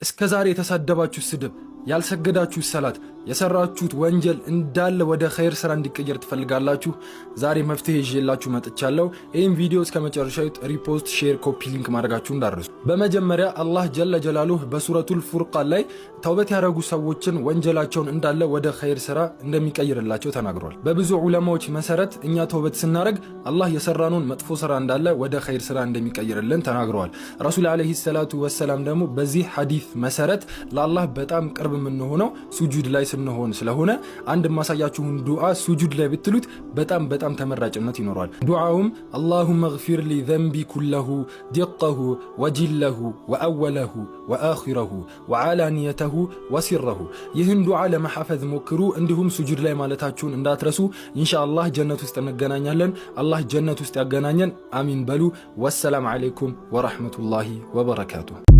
እስከ ዛሬ የተሳደባችሁ ስድብ፣ ያልሰገዳችሁ ሰላት፣ የሰራችሁት ወንጀል እንዳለ ወደ ኸይር ስራ እንዲቀየር ትፈልጋላችሁ? ዛሬ መፍትሄ ይዤላችሁ መጥቻለሁ። ይህም ቪዲዮ እስከ መጨረሻው repost፣ share፣ copy link ማድረጋችሁ እንዳትረሱ። በመጀመሪያ አላህ ጀለ ጀላሉህ በሱረቱል ፉርቃን ላይ ተውበት ያደረጉ ሰዎችን ወንጀላቸውን እንዳለ ወደ ኸይር ስራ እንደሚቀይርላቸው ተናግሯል። በብዙ ዑለማዎች መሰረት እኛ ተውበት ስናደርግ አላህ የሰራነውን መጥፎ ስራ እንዳለ ወደ ኸይር ስራ እንደሚቀይርልን ተናግረዋል። ረሱል ዓለይሂ ሰላቱ ወሰላም ደግሞ በዚህ ሐዲስ መሰረት ለአላህ በጣም ቅርብ የምንሆነው ሱጁድ ላይ ስንሆን ስለሆነ አንድ የማሳያችሁን ዱዓ ሱጁድ ላይ ብትሉት በጣም በጣም ተመራጭነት ይኖረዋል። ዱዓውም اللهم اغفر لي ذنبي كله دقه وجله وأوله وآخره وعلانيته وسره። ይህን ዱዓ ለመሐፈዝ ሞክሩ። እንዲሁም ሱጁድ ላይ ማለታችሁን እንዳትረሱ። ኢንሻአላህ ጀነት ውስጥ እንገናኛለን። አላህ ጀነት ውስጥ ያገናኘን። አሚን በሉ። ወሰላም ዓለይኩም ወረሕመቱላሂ ወበረካቱሁ።